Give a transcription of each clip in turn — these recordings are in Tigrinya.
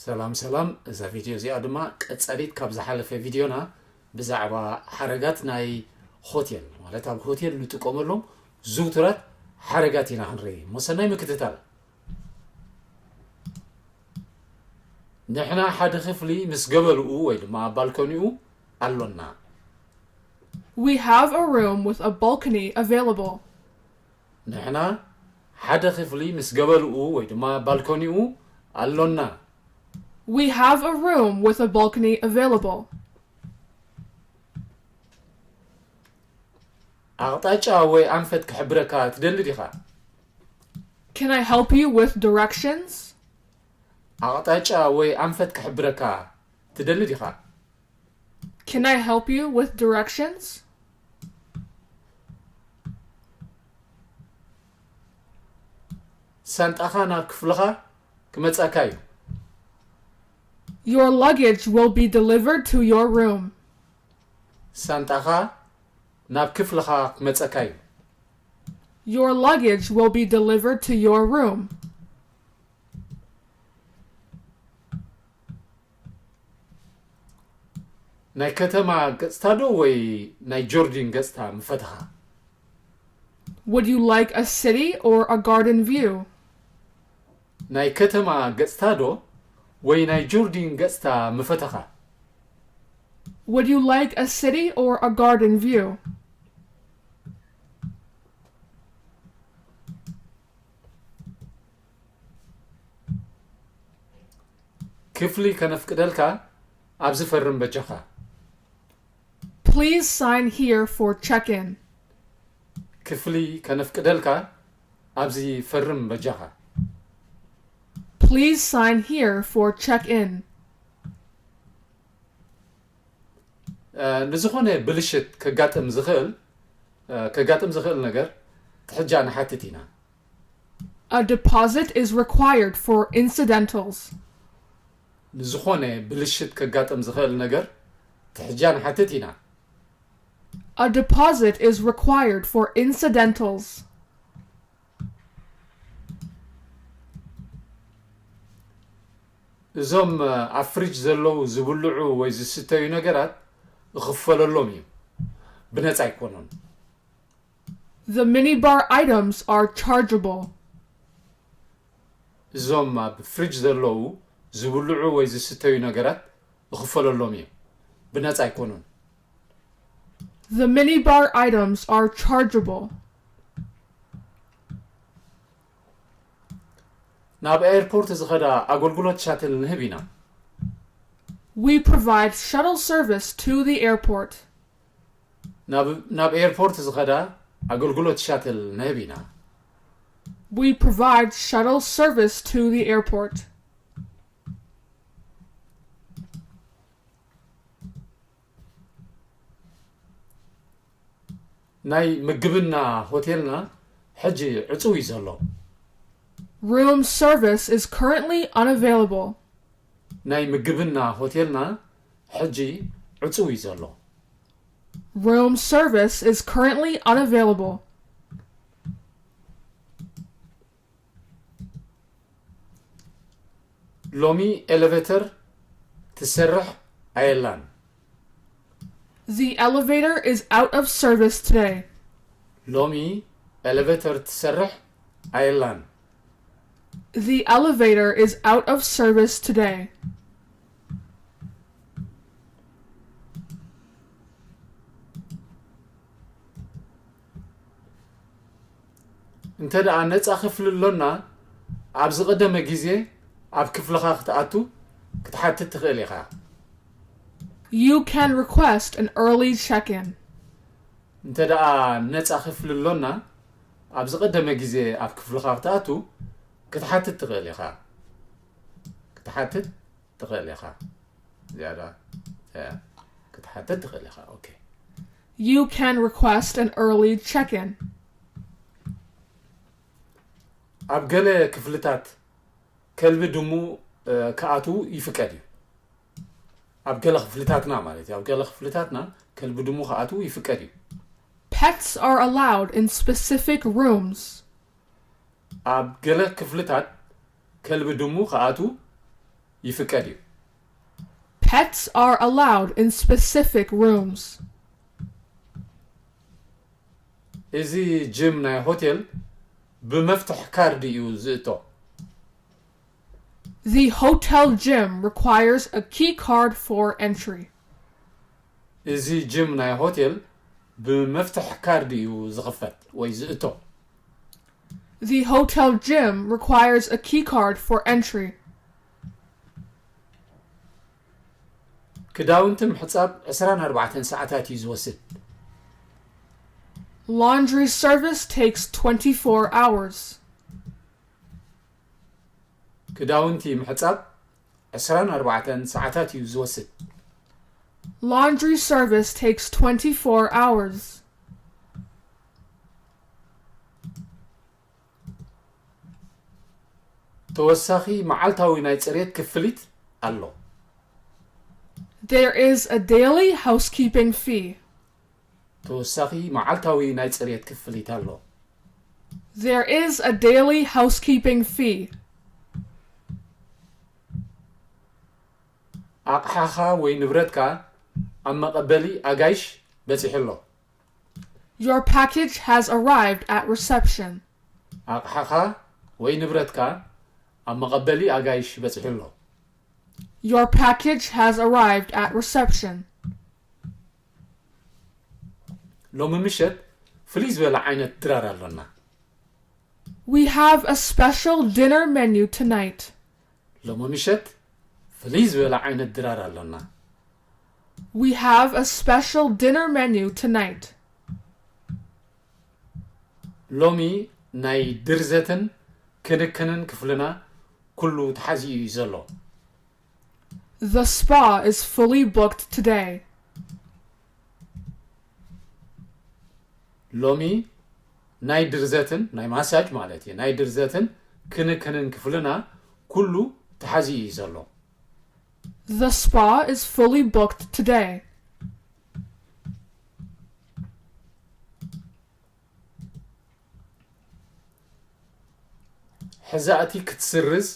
ሰላም ሰላም፣ እዛ ቪድዮ እዚኣ ድማ ቀጻሊት ካብ ዝሓለፈ ቪድዮና ብዛዕባ ሓረጋት ናይ ሆቴል፣ ማለት ኣብ ሆቴል ንጥቀመሎም ዝውቱራት ሓረጋት ኢና ክንርኢ። እሞ ሰናይ ምክትታል። ንሕና ሓደ ክፍሊ ምስ ገበልኡ ወይ ድማ ባልኮኒኡ ኣሎና። We have a room with a balcony available. ንሕና ሓደ ክፍሊ ምስ ገበልኡ ወይ ድማ ባልኮኒኡ ኣሎና። We have a room with a balcony available. ኣቕጣጫ ወይ ኣንፈት ክሕብረካ ትደሊ ዲኻ? Can I help you with directions? ኣቕጣጫ ወይ ኣንፈት ክሕብረካ ትደሊ ዲኻ? Can I help you with directions? ሳንጣኻ ናብ ክፍልኻ ክመጻካ እዩ። Your luggage will be delivered to your room. ሳንጣኻ ናብ ክፍልኻ ክመጸካ እዩ። Your luggage will be delivered to your room. ናይ ከተማ ገጽታ ዶ ወይ ናይ ጆርዲን ገጽታ ምፈተኻ? Would you like a city or a garden view? ናይ ከተማ ገጽታ ዶ ወይ ናይ ጆርዲን ገጽታ ምፈተኻ? Would you like a city or a garden view? ክፍሊ ከነፍቅደልካ ኣብዚ ፈርም በጃኻ። Please sign here for check-in. ክፍሊ ከነፍቅደልካ ኣብዚ ፈርም በጃኻ። Please sign here for check-in. ንዝኾነ ብልሽት ከጋጥም ዝኽእል ከጋጥም ዝኽእል ነገር ትሕጃ ንሓትት ኢና። A deposit is required for incidentals. ንዝኾነ ብልሽት ከጋጥም ዝኽእል ነገር ትሕጃ ንሓትት ኢና። A deposit is required for incidentals. እዞም ኣብ ፍሪጅ ዘለዉ ዝብልዑ ወይ ዝስተዩ ነገራት እኽፈለሎም እዩ፣ ብነጻ ኣይኮኑን። The minibar items are chargeable. እዞም ኣብ ፍሪጅ ዘለዉ ዝብልዑ ወይ ዝስተዩ ነገራት እኽፈለሎም እዩ፣ ብነጻ ኣይኮኑን። The minibar items are chargeable. ናብ ኤርፖርት ዝኸዳ ኣገልግሎት ሻትል ንህብ ኢና። We provide shuttle service to the airport. ናብ ኤርፖርት ዝኸዳ ኣገልግሎት ሻትል ንህብ ኢና። We provide shuttle service to the airport. ናይ ምግብና ሆቴልና ሕጂ ዕጹው እዩ ዘሎ። Room service is currently unavailable. ናይ ምግብና ሆቴልና ሕጂ ዕጹው እዩ ዘሎ። Room service is currently unavailable. ሎሚ ኤሌቬተር ትሰርሕ ኣየላን። The elevator is out of service today. ሎሚ ኤሌቬተር ትሰርሕ ኣየላን። The elevator is out of service today. እንተ ደኣ ነጻ ክፍሊ ኣሎና፣ ኣብ ዝቐደመ ግዜ ኣብ ክፍልኻ ክትኣቱ ክትሓትት ትኽእል ኢኻ። You can request an early check-in. እንተ ደኣ ነጻ ክፍሊ ኣሎና፣ ኣብ ዝቐደመ ግዜ ኣብ ክፍልኻ ክትኣቱ ክትሓትት ትኽእል ኢኻ። ክትሓትት ትኽእል ኢኻ። ዝያዳ ክትሓትት ትኽእል ኢኻ። ኦኬ። You can request an early check-in. ኣብ ገለ ክፍልታት ከልቢ ድሙ ክኣትዉ ይፍቀድ እዩ። ኣብ ገለ ክፍልታትና ማለት እዩ። ኣብ ገለ ክፍልታትና ከልቢ ድሙ ክኣትዉ ይፍቀድ እዩ። Pets are allowed in specific rooms. ኣብ ገለ ክፍልታት ከልቢ ድሙ ክኣትዉ ይፍቀድ እዩ። Pets are allowed in specific rooms. እዚ ጅም ናይ ሆቴል ብመፍትሕ ካርድ እዩ ዝእቶ። The hotel gym requires a key card for entry. እዚ ጅም ናይ ሆቴል ብመፍትሕ ካርድ እዩ ዝኽፈት ወይ ዝእቶ። The hotel gym requires a key card for entry. ክዳውንቲ ምሕጻብ ዕስራን ኣርባዕተን ሰዓታት እዩ ዝወስድ። Laundry service takes twenty-four hours. ክዳውንቲ ምሕጻብ ዕስራን ኣርባዕተን ሰዓታት እዩ ዝወስድ። Laundry service takes twenty-four hours. ተወሳኺ መዓልታዊ ናይ ጽሬት ክፍሊት ኣሎ። There is a daily housekeeping fee. ተወሳኺ መዓልታዊ ናይ ጽሬት ክፍሊት ኣሎ። There is a daily housekeeping fee. ኣቕሓኻ ወይ ንብረትካ ኣብ መቐበሊ ኣጋይሽ በጺሑ ኣሎ። Your package has arrived at reception. ኣቕሓኻ ወይ ንብረትካ ኣብ መቐበሊ ኣጋይሽ በጺሑ ኣሎ። Your package has arrived at reception. ሎሚ ምሸት ፍልይ ዝበለ ዓይነት ድራር ኣሎና። We have a special dinner menu tonight. ሎሚ ምሸት ፍልይ ዝበለ ዓይነት ድራር ኣሎና። We have a special dinner menu tonight. ሎሚ ናይ ድርዘትን ክንክንን ክፍልና ኩሉ ተሓዚኡ እዩ ዘሎ። The spa is fully booked today. ሎሚ ናይ ድርዘትን ናይ ማሳጅ ማለት እዩ ናይ ድርዘትን ክንክንን ክፍልና ኩሉ ተሓዚኡ እዩ ዘሎ። The spa is fully booked today. ሕዛእቲ ክትስርዝ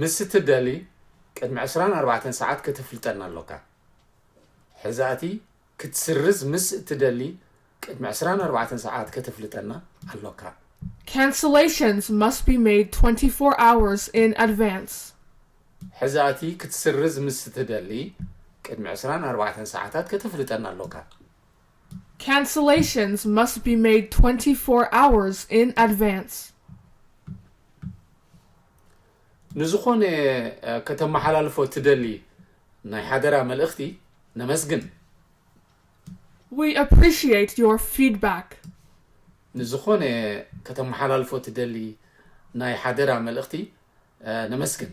ምስ እትደሊ ቅድሚ ዕስራን ኣርባዕተን ሰዓት ከተፍልጠና ኣሎካ። ሕዛእቲ ክትስርዝ ምስ እትደሊ ቅድሚ ዕስራን ኣርባዕተን ሰዓት ከተፍልጠና ኣሎካ። Cancellations must be made twenty-four hours in advance. ሕዛእቲ ክትስርዝ ምስ እትደሊ ቅድሚ ዕስራን ኣርባዕተን ሰዓታት ከተፍልጠና ኣሎካ። Cancellations must be made twenty-four hours in advance. ንዝኾነ ከተመሓላልፎ ትደሊ ናይ ሓደራ መልእኽቲ ነመስግን። We appreciate your feedback. ንዝኾነ ከተመሓላልፎ ትደሊ ናይ ሓደራ መልእኽቲ ነመስግን።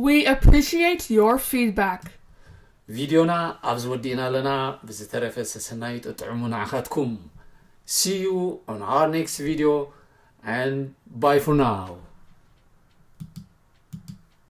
We appreciate your feedback. ቪድዮና ኣብዚ ወዲእና ኣለና። ብዝተረፈ ሰሰናዩ ጥዑሙ ንዓኻትኩም። See you on our next video and bye for now.